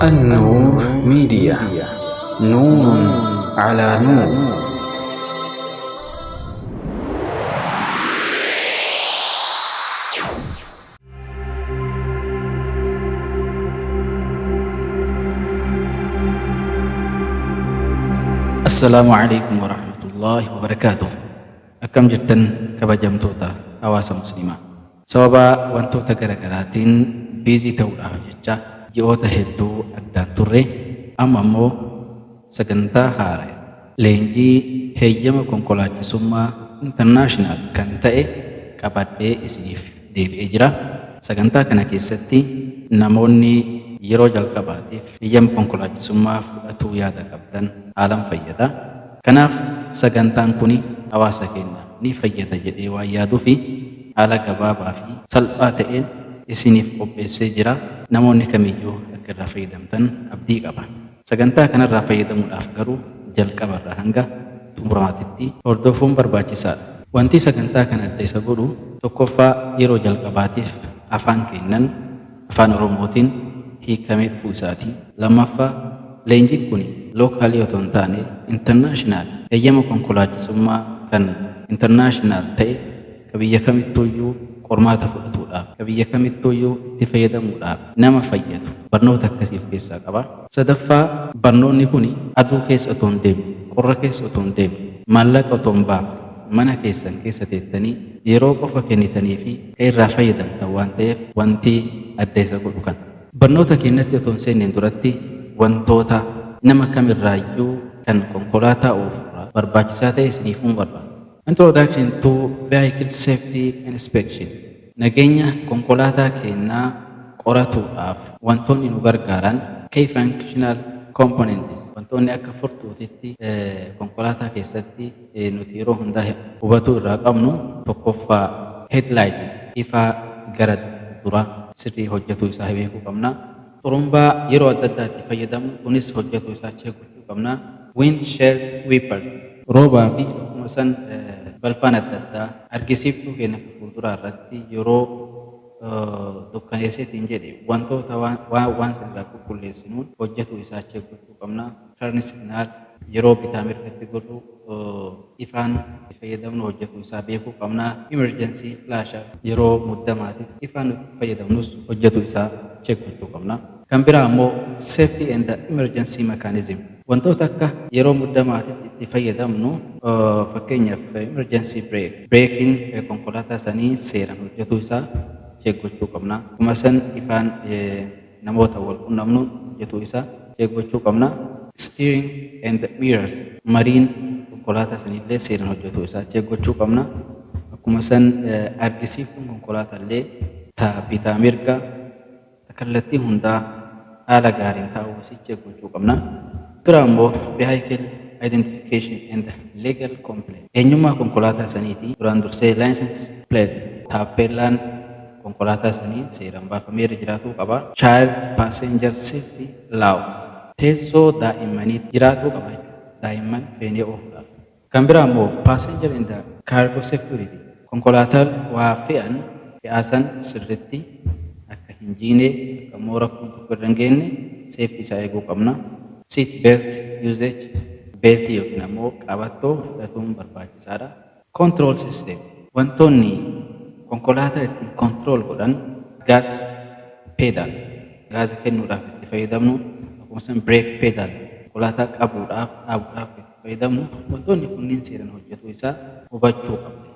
النور ميديا، نور على نور. السلام عليكم ورحمة الله وبركاته. Akkam jirtan, kabajamtoota hawaasa Muslimaa? Sababa wantoota garaagaraatiin busy ta'uudhaaf jecha ji'oota hedduu addaan turre. Amma immoo sagantaa haaraa leenjii heeyyama konkolaachisummaa international kan ta'e qabadhee isiniif deebi'ee jira. Sagantaa kana keessatti namoonni yeroo jalqabaatiif heeyyama konkolaachisummaa fudhatuu yaada qabdan haalaan fayyada. Kanaaf sagantaan kun hawaasa keenya ni fayyada jedhee waan yaaduu fi haala gabaabaa fi salphaa ta'een isiniif qopheessee jira. Namoonni kamiyyuu akka irraa fayyadamtan abdii qaba. Sagantaa kanarraa fayyadamuudhaaf garuu jalqabarraa hanga xumuramaatitti hordofuun barbaachisaadha. Wanti sagantaa kana adda isa godhu, tokkoffaa, yeroo jalqabaatiif afaan keenyan, Afaan Oromootiin hiikamee dhufuu isaati. Lammaffaa, leenjiin kun local otoo hin taane international heeyyama konkolaachisummaa kan international ta'e, ka biyya kamittuuyyuu qormaata fudhatuudhaaf, ka biyya kamittuuyyuu itti fayyadamuudhaaf nama fayyadu barnoota akkasii of keessaa qaba. Sadaffaa, barnoonni kun aduu keessa otoo hin deemne, qorra keessa otoo hin deemne, maallaqa otoo hin baafne, mana keessan keessa teettanii yeroo qofa kennitanii fi kan irraa fayyadamtan waan ta'eef wanti adda isa godhu kana. Barnoota keenyatti otoo hin seenneen duratti wantoota nama kamirraayyuu kan konkolaataa oofurraa barbaachisaa ta'e isiniif himuu barbaada. Introduction to Vehicle Safety Inspection. Nageenya konkolaataa keenyaa qoratuudhaaf wantoonni nu gargaaran, key functional components, wantoonni akka furtuutitti konkolaataa keessatti nuti yeroo hundaa hubatuu irraa qabnu, tokkoffaa, headlights, ifaa gara fuulduraa sirrii hojjetuu isaa beekuu qabna. Xurumbaa yeroo adda addaatti fayyadamu, kunis hojjetuu isaa check gochuu qabna. Windshield wipers, roobaa fi akkuma san balfaan adda addaa argisiiftuu keenya fuulduraa irratti yeroo dukkaneesseetiin jedhe wantoota waan sanirraa qulqulleessinuun hojjetuu isaa check gochuu qabna. Turn signal, yeroo bitaa mirgatti godhu ifaan fayyadamnu hojjetuu isaa beekuu qabna. Emergency flasher, yeroo muddamaatiif ifaan nuti fayyadamnus hojjetuu isaa check gochuu qabna. Kan biraa immoo safety and emergency mechanism, wantoota akka yeroo muddamaatitti itti fayyadamnu, fakkeenyaaf emergency brake, brakein konkolaataa sanii seeraan hojjetuu isaa check gochuu qabna. Akkuma san ifaan namoota wal qunnamnu hojjetuu isaa check gochuu qabna. Steering and mirrors, mariin konkolaataa sanillee seeraan hojjetuu isaa check gochuu qabna. Akkuma san argisiiftuun konkolaataa illee ta bitaa mirga kallattii hundaa haala gaariin taa'uu isii check gochuu qabna. Biraa immoo vehicle identification and legal complaint. Eenyummaa konkolaataa saniiti duraan dursee license plate, taappeellaan konkolaataa sanii seeraan baafamee irra jiraatuu qaba. Child passenger safety laws, teessoo daa'immanii jiraatuu qaba jechuudha. Daa'imman feenee oofuudhaaf. Kan biraa immoo passenger and cargo security, konkolaataan waa fe'an fe'aasan sirriitti akka hin jiine, akka immoo rakkoon tokko irra hin geenye safety isaa eeguu qabna. Seat belt usage, beltii yookiin ammoo qabattoo hidhatuun barbaachisaadha. Control system, wantoonni konkolaataa ittiin control godhan, gas pedal, gaaza kennuudhaaf itti fayyadamnu, akkuma san brake pedal, konkolaataa qabuudhaaf dhaabuudhaaf itti fayyadamnu, wantoonni kunniin seeraan hojjetuu isaa hubachuu qabna.